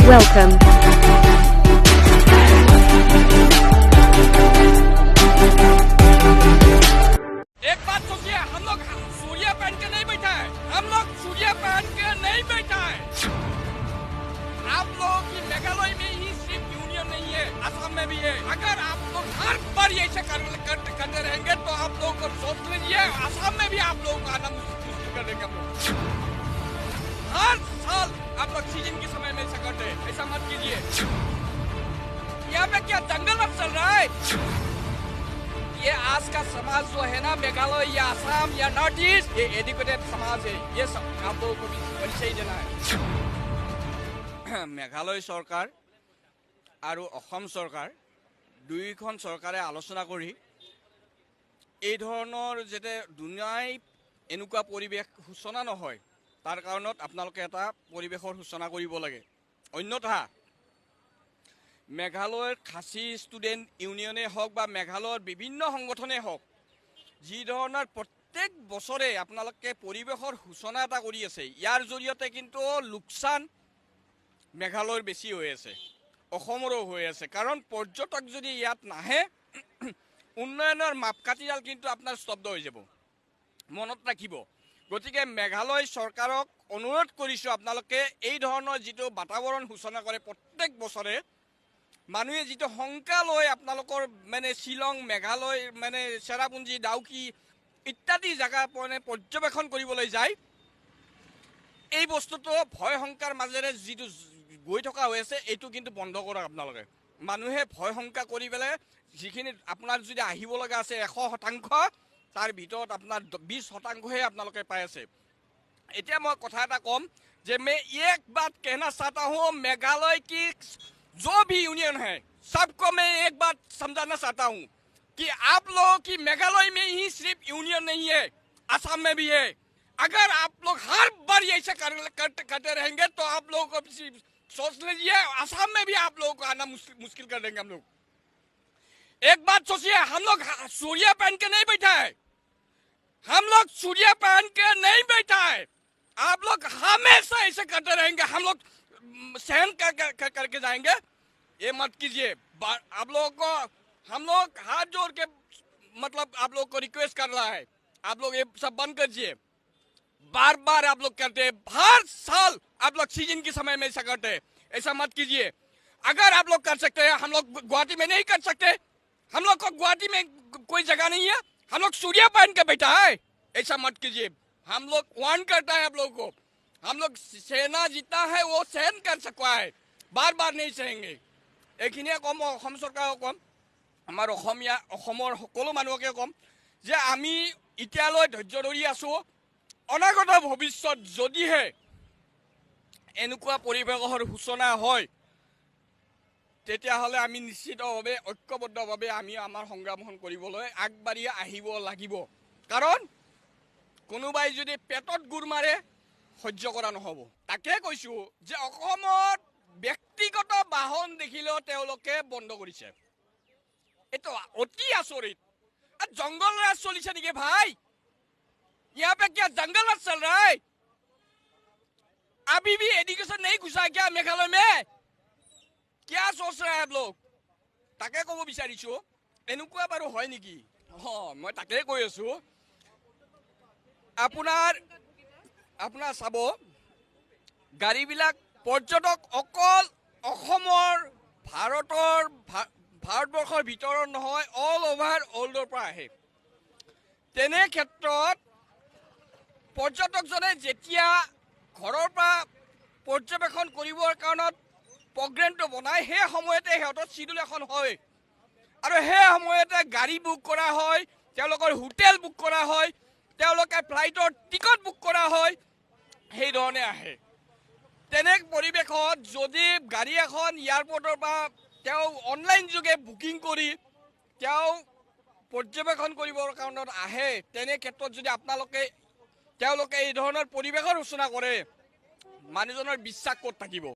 Welcome. एक बात सोचिए, हम लोग चूड़िया पहन के नहीं बैठा है। हम लोग चूड़िया पहन के नहीं बैठा है। आप लोगों की मेघालय में ही सिर्फ यूनियन नहीं है, असम में भी है। अगर आप लोग हर बार ऐसे करते रहेंगे तो आप लोगों को सोच लीजिए, असम में भी आप लोगों को आना मुश्किल कर देंगे हम लोग। हर साल आप लोग सीजन के समय में ऐसा करते हैं, ऐसा मत कीजिए। यहाँ पे क्या जंगल अब चल रहा है? ये आज का समाज जो है ना, मेघालय या असम या नॉर्थ ईस्ट, ये एडुकेटेड समाज है। ये सब आप लोगों को भी परिचय देना है। মেঘালয় চৰকাৰ আৰু অসম চৰকাৰ দুয়োখন চৰকাৰে আলোচনা কৰি এই ধৰণৰ যাতে দুনিয়াই এনেকুৱা পৰিৱেশ সূচনা নহয়, তাৰ কাৰণত আপোনালোকে এটা পৰিৱেশৰ সূচনা কৰিব লাগে। অন্যথা মেঘালয়ৰ খাচী ষ্টুডেণ্ট ইউনিয়নে হওক বা মেঘালয়ৰ বিভিন্ন সংগঠনেই হওক, যি ধৰণৰ প্ৰত্যেক বছৰে আপোনালোকে পৰিৱেশৰ সূচনা এটা কৰি আছে, ইয়াৰ জৰিয়তে কিন্তু লোকচান মেঘালয়ৰ বেছি হৈ আছে, অসমৰো হৈ আছে। কাৰণ পৰ্যটক যদি ইয়াত নাহে, উন্নয়নৰ মাপকাঠিডাল কিন্তু আপোনাৰ স্তব্ধ হৈ যাব, মনত ৰাখিব। গতিকে মেঘালয় চৰকাৰক অনুৰোধ কৰিছোঁ, আপোনালোকে এই ধৰণৰ যিটো বাতাবৰণ সূচনা কৰে প্ৰত্যেক বছৰে, মানুহে যিটো শংকা লৈ আপোনালোকৰ মানে শ্বিলং, মেঘালয়, মানে চেৰাপুঞ্জী, ডাউকি ইত্যাদি জেগা মানে পৰ্যবেক্ষণ কৰিবলৈ যায়, এই বস্তুটো ভয় শংকাৰ মাজেৰে যিটো গৈ থকা হৈ আছে, এইটো কিন্তু বন্ধ কৰক আপোনালোকে। মানুহে ভয় শংকা কৰি পেলাই যিখিনি আপোনাৰ যদি আহিব লগা আছে 100%, তাৰ ভিতৰত আপোনাৰ 20%হে আপোনালোকে পাই আছে। এতিয়া মই কথা এটা ক'ম যে मैं एक बात कहना चाहता हूँ, मेघालय की जो भी यूनियन है सबको मैं एक बात समझाना चाहता हूँ कि आप लोगों की मेघालय में ही सिर्फ यूनियन नहीं है, असम में भी है। अगर आप लोग हर बार ऐसे करते रहेंगे तो आप लोगों को सोच लीजिए, असम में भी आप लोगों को आना मुश्किल कर देंगे हम लोग। एक बात सोचिए, हम लोग चूड़िया पहन के नहीं बैठा है। हम लोग चूड़िया पहन के नहीं बैठा है। आप लोग हमेशा ऐसे करते रहेंगे, हम लोग सहन कर, कर, कर, करके जाएंगे। ये मत कीजिए। आप लोगों को हम लोग हाथ जोड़ के मतलब आप लोग को रिक्वेस्ट कर रहा है, आप लोग ये सब बंद कीजिए। बार बार आप लोग करते हैं, हर साल आप लोग सीजन के समय में ऐसा करते हैं, ऐसा मत कीजिए। अगर आप लोग कर सकते हैं, हम लोग गुवाहाटी में नहीं कर सकते। हम लोग को गुवाहाटी में कोई जगह नहीं है, हम लोग चूड़िया पहन के बैठा है, ऐसा मत कीजिए। हम लोग वार्न करता है आप लोगों को, हम लोग सेना जितना है वो सहन कर सकता है, बार बार नहीं सहेंगे। এইখিনিয়ে ক'ম, অসম চৰকাৰক ক'ম, আমাৰ অসমীয়া অসমৰ সকলো মানুহকে ক'ম যে আমি এতিয়ালৈ ধৈৰ্য ধৰি আছোঁ। অনাগত ভৱিষ্যত যদিহে এনেকুৱা পৰিৱেশৰ সূচনা হয়, তেতিয়াহ'লে আমি নিশ্চিতভাৱে ঐক্যবদ্ধভাৱে আমি আমাৰ সংগ্ৰামখন কৰিবলৈ আগবাঢ়ি আহিব লাগিব। কাৰণ কোনোবাই যদি পেটত গোৰ মাৰে, সহ্য কৰা নহ'ব। তাকে কৈছোঁ যে অসমত ব্যক্তিগত বাহন দেখিলেও তেওঁলোকে বন্ধ কৰিছে, এইটো অতি আচৰিত। জংঘল ৰাজ চলিছে নেকি ভাই? यहाँ पे क्या जंगल राज चल रहा है? अभी भी एजुकेशन नहीं घुसा क्या मेघालय में? क्या सोच रहा है आप लोग? তাকে ক'ব বিচাৰিছোঁ, এনেকুৱা বাৰু হয় নেকি? অঁ, মই তাকে কৈ আছোঁ। আপোনাৰ চাব গাড়ীবিলাক, পৰ্যটক অকল অসমৰ, ভাৰতৰ, ভাৰতবৰ্ষৰ ভিতৰত নহয়, অল অভাৰ ৱৰ্ল্ডৰ পৰা আহে। তেনে ক্ষেত্ৰত পৰ্যটকজনে যেতিয়া ঘৰৰ পৰা পৰ্যবেক্ষণ কৰিবৰ কাৰণত প্ৰগ্ৰেমটো বনায়, সেই সময়তে সিহঁতৰ চিডিউল এখন হয় আৰু সেই সময়তে গাড়ী বুক কৰা হয়, তেওঁলোকৰ হোটেল বুক কৰা হয়, তেওঁলোকে ফ্লাইটৰ টিকট বুক কৰা হয়, সেইধৰণে আহে। তেনে পৰিৱেশত যদি গাড়ী এখন এয়াৰপৰ্টৰ পৰা তেওঁ অনলাইন যোগে বুকিং কৰি তেওঁ পৰ্যবেক্ষণ কৰিবৰ কাৰণত আহে, তেনে ক্ষেত্ৰত যদি আপোনালোকে তেওঁলোকে এই ধৰণৰ পৰিৱেশৰ সূচনা কৰে, মানুহজনৰ বিশ্বাস ক'ত থাকিব?